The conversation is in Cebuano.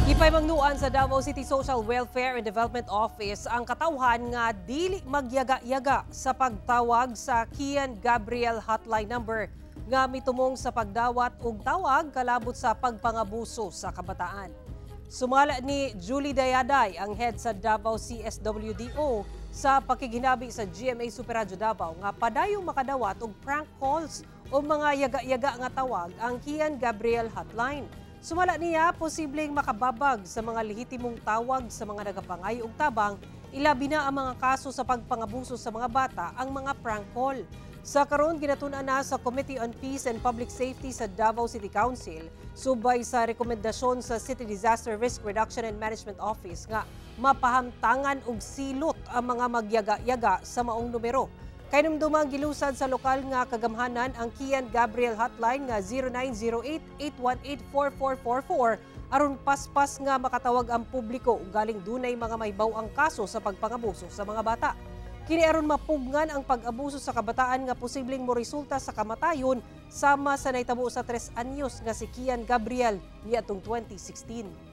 Gipaymangnuan sa Davao City Social Welfare and Development Office ang katawhan nga dili magyaga-yaga sa pagtawag sa Kian Gabriel hotline number nga mitumong sa pagdawat og tawag kalabot sa pagpangabuso sa kabataan. Sumala ni Julie Dayaday, ang head sa Davao CSWDO, sa pakighinabi sa GMA Super Radyo Davao nga padayong makadawat og prank calls o mga yaga-yaga nga tawag ang Kian Gabriel hotline. Sumala niya, posibleng makababag sa mga lehitimong tawag sa mga nagapangayo og tabang, ilabi na ang mga kaso sa pagpangabuso sa mga bata, ang mga prank call. Sa karon, ginatun-an na sa Committee on Peace and Public Safety sa Davao City Council subay sa rekomendasyon sa City Disaster Risk Reduction and Management Office nga mapahamtangan og silot ang mga magyaga-yaga sa maong numero. Kahinumdumang gilusad sa lokal nga kagamhanan ang Kian Gabriel hotline nga 0908-818-4444 aron paspas nga makatawag ang publiko galing dunay mga mahibaw-ang kaso sa pagpangabuso sa mga bata. Kini aron mapugngan ang pag-abuso sa kabataan nga posibleng moresulta sa kamatayon sama sa nahitabo sa 3 anyos nga si Kian Gabriel niadtong 2016.